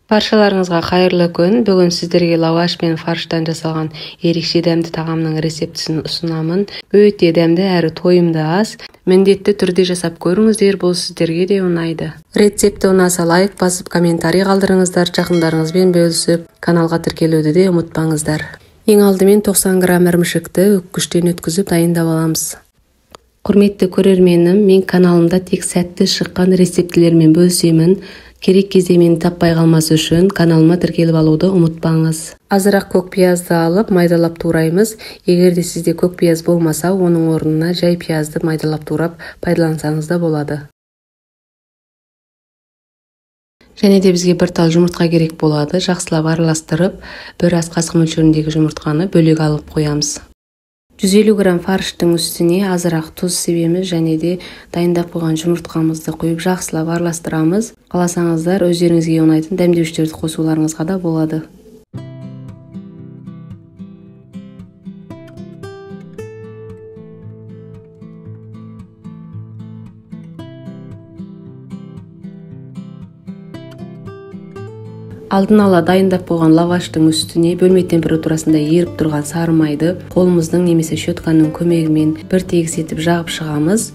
Баршаларыңызға қайырлы күн. Бүгін сіздерге лаваш пен фарштан жасалған ерекше дәмді тағамның рецептісін ұсынамын. Өте дәмді әрі тойымды ас. Міндетті түрде жасап көріңіздер, бұл сіздерге де ұнайды. Рецепті ұнаса лайк басып, комментарий қалдырыңыздар, жақындарыңызбен бөлісіп, каналға тіркелуді де ұмытпаңыздар. Ең алдымен 90 грамм ірімшікті үккіштен өткізіп дайындап аламыз. Құрметті көрерменім, мен каналымда тек сәтті шыққан рецептілермен бөлісемін. Керек кезде мені таппай қалмас үшін каналыма тіркеліп алуды ұмытпаңыз. Азырақ көк пиязды алып майдалап тураймыз. Егер де сізде көк пияз болмаса, оның орнына жай пиязды майдалап турап пайдалансаңыз да болады. Және де бізге бір тал жұмыртқа керек болады. Жақсылап араластырып, бір ас қасық мөлшеріндегі жұмыртқаны бөлек алып қоямыз. 150 грамм фарштың үстіне азырақ тұз себеміз және де дайындап қойған жұмыртқамызды құйып жақсылап араластырамыз. Қаласаңыздар өздеріңізге ұнайтын дәмдеуіштерді қосуларыңызға да болады. Алдын ала дайындап қойған лаваштың үстіне бөлме температурасында еріп тұрған сары майды қолымыздың немесе щетканың көмегімен бір тегіс етіп жағып шығамыз.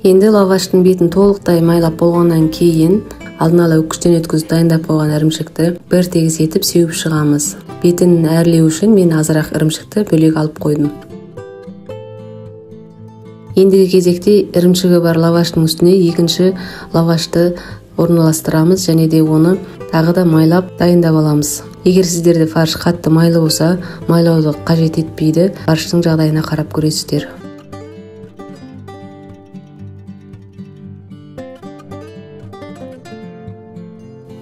Енді лаваштың бетін толықтай майлап болғаннан кейін алдын ала үккіштен өткізіп дайындап қойған ірімшікті бір тегіс етіп сеуіп шығамыз. Бетін әрлеу үшін мен азырақ ірімшікті бөлек алып қойдым. Ендігі кезекте ірімшігі бар лаваштың үстіне екінші лавашты орналастырамыз және де оны тағы да майлап дайындап аламыз. Егер сіздерде фарш қатты майлы болса, майлауды қажет етпейді, фарштың жағдайына қарап көресіздер.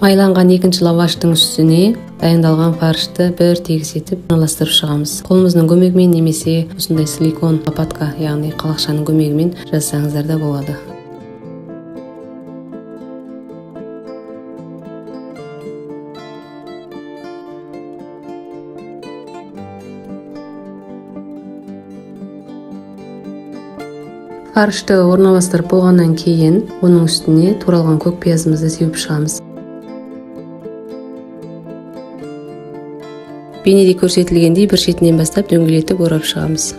Майланған екінші лаваштың үстіне дайындалған фаршты бір тегіс етіп орналастырып шығамыз. Қолымыздың көмегімен немесе осындай силикон лопатка, яғни қалақшаның көмегімен жасасаңыздар да болады. Фаршты орналастырып болғаннан кейін оның үстіне туралған көк пиязымызды сеуіп шығамыз. Бейнеде көрсетілгендей бір шетінен бастап дөңгелетіп орап шығамыз.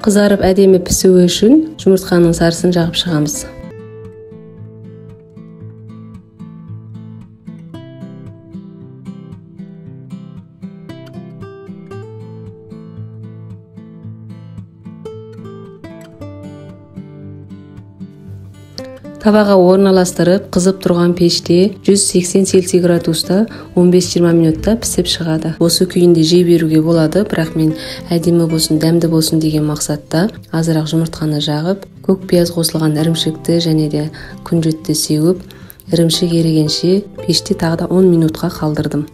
Қызарып әдемі пісуі үшін жұмыртқаның сарысын жағып шығамыз. Табаға орналастырып, қызып тұрған пеште 180 Цельсий градуста 15-20 минутта пісіп шығады. Осы күйінде жей беруге болады, бірақ мен әдемі болсын, дәмді болсын деген мақсатта азырақ жұмыртқаны жағып, көк пияз қосылған ірімшікті және де күнжітті сеуіп, ірімшік ерігенше пеште тағы да 10 минутқа қалдырдым.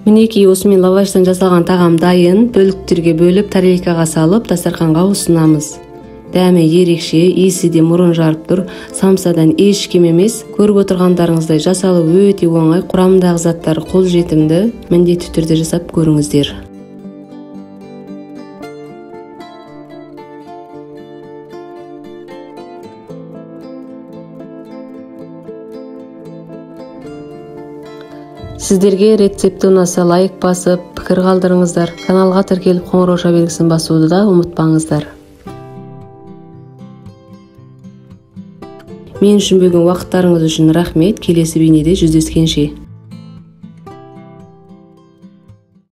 Мінекей, осымен лаваштан жасалған тағам дайын. Бөліктерге бөліп, тарелкаға салып, дастарханға ұсынамыз. Дәмі ерекше, иісі де мұрын жарып тұр. Самсадан еш кем емес. Көріп отырғандарыңыздай жасалу өте оңай. Құрамындағы заттар қолжетімді. Міндетті түрде жасап көріңіздер. Сіздерге рецепті ұнаса лайк басып, пікір қалдырыңыздар. Каналға тіркеліп қоңырауша белгісін басуды да ұмытпаңыздар. Мен үшін бөлген уақыттарыңыз үшін рахмет. Келесі бейнеде жүздескенше.